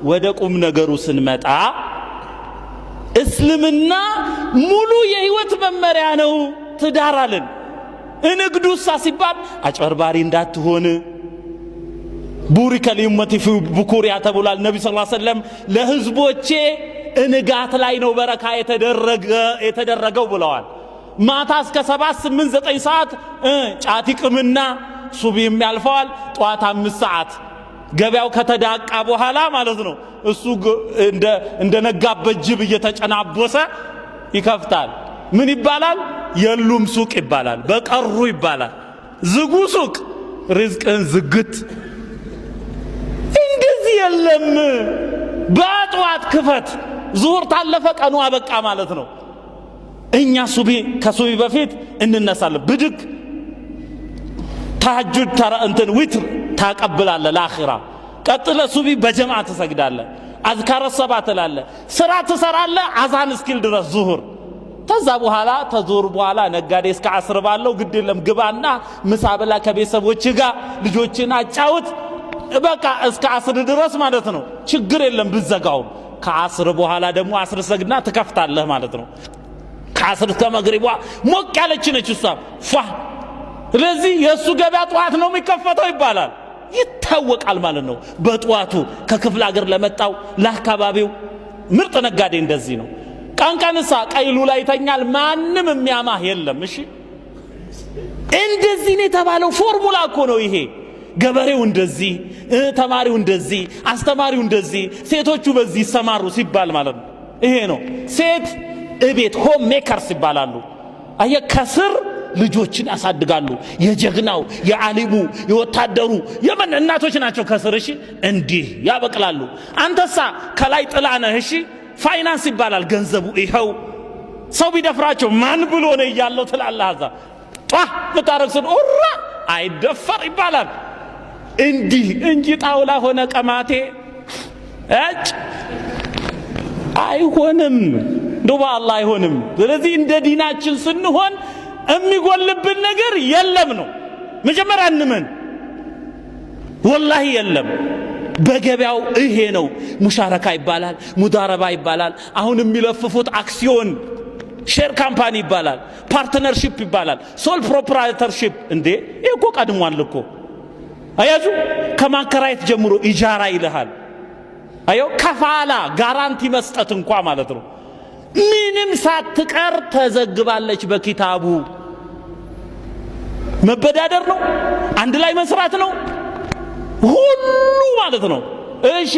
ወደ ቁም ነገሩ ስንመጣ እስልምና ሙሉ የህይወት መመሪያ ነው። ትዳር አለን። ንግዱሳ ሲባል አጭበርባሪ እንዳትሆን بورك لأمتي في بكورها ተብሏል። ነቢ ስ ሰለም ለህዝቦቼ እንጋት ላይ ነው በረካ የተደረገው ብለዋል። ማታ እስከ 7፣ 8፣ 9 ሰዓት ጫት ይቅምና ሱቢም ያልፈዋል። ጠዋት 5 ሰዓት ገበያው ከተዳቃ በኋላ ማለት ነው። እሱ እንደ ነጋበት ጅብ እየተጨናቦሰ ይከፍታል። ምን ይባላል? የሉም ሱቅ ይባላል። በቀሩ ይባላል። ዝጉ ሱቅ፣ ሪዝቅን ዝግት። እንደዚህ የለም። በጠዋት ክፈት። ዙሁር ታለፈ ቀኑ አበቃ ማለት ነው። እኛ ሱቢ ከሱቢ በፊት እንነሳለን። ብድግ ተሐጁድ እንትን ዊትር ታቀብላለ ለአኺራ። ቀጥለ ሱቢ በጀምዓ ትሰግዳለ። አዝካረ ሰባ ትላለ። ስራ ትሰራለ አዛን እስኪል ድረስ ዙሁር። ተዛ በኋላ ተዙሁር በኋላ ነጋዴ እስከ አስር ባለው ግድ የለም ግባና ምሳ ብላ፣ ከቤተሰቦች ጋር ልጆችን አጫውት። በቃ እስከ አስር ድረስ ማለት ነው። ችግር የለም ብዘጋውም። ከአስር በኋላ ደግሞ አስር ሰግድና ትከፍታለህ ማለት ነው። ከአስር እስከ መግሪቧ ሞቅ ያለች ነች እሷ ፏ። ስለዚህ የእሱ ገበያ ጠዋት ነው የሚከፈተው ይባላል፣ ይታወቃል ማለት ነው። በጠዋቱ ከክፍለ ሀገር ለመጣው ለአካባቢው ምርጥ ነጋዴ እንደዚህ ነው። ቀን ቀንሳ ቀይሉ ላይ ይተኛል፣ ማንም የሚያማህ የለም። እሺ እንደዚህ ነው የተባለው። ፎርሙላ እኮ ነው ይሄ። ገበሬው እንደዚህ፣ ተማሪው እንደዚህ፣ አስተማሪው እንደዚህ፣ ሴቶቹ በዚህ ይሰማሩ ሲባል ማለት ነው። ይሄ ነው። ሴት እቤት home makers ይባላሉ። አየ ከስር ልጆችን ያሳድጋሉ። የጀግናው፣ የዓሊሙ፣ የወታደሩ የምን እናቶች ናቸው ከስር። እሺ እንዲህ ያበቅላሉ። አንተሳ ከላይ ጥላ ነህ። እሺ ፋይናንስ ይባላል ገንዘቡ። ይኸው ሰው ቢደፍራቸው ማን ብሎ ነው እያለው ትላለህ። አዛ ጧ ምታረግ ስል ኡራ አይደፈር ይባላል። እንዲህ እንጂ ጣውላ ሆነ ቀማቴ እጭ አይሆንም። እንደው በአላህ አይሆንም። ስለዚህ እንደ ዲናችን ስንሆን የሚጎልብን ነገር የለም ነው። መጀመሪያ እንመን፣ ወላሂ የለም። በገበያው ይሄ ነው። ሙሻረካ ይባላል፣ ሙዳረባ ይባላል። አሁን የሚለፍፉት አክሲዮን share company ይባላል፣ partnership ይባላል፣ sole proprietorship። እንዴ ይህ እኮ ቀድሟል እኮ። አያችሁ፣ ከማከራየት ጀምሮ ኢጃራ ይልሃል። አየው ከፋላ guarantee መስጠት እንኳ ማለት ነው። ምንም ሳትቀር ተዘግባለች በኪታቡ። መበዳደር ነው፣ አንድ ላይ መስራት ነው፣ ሁሉ ማለት ነው። እሺ።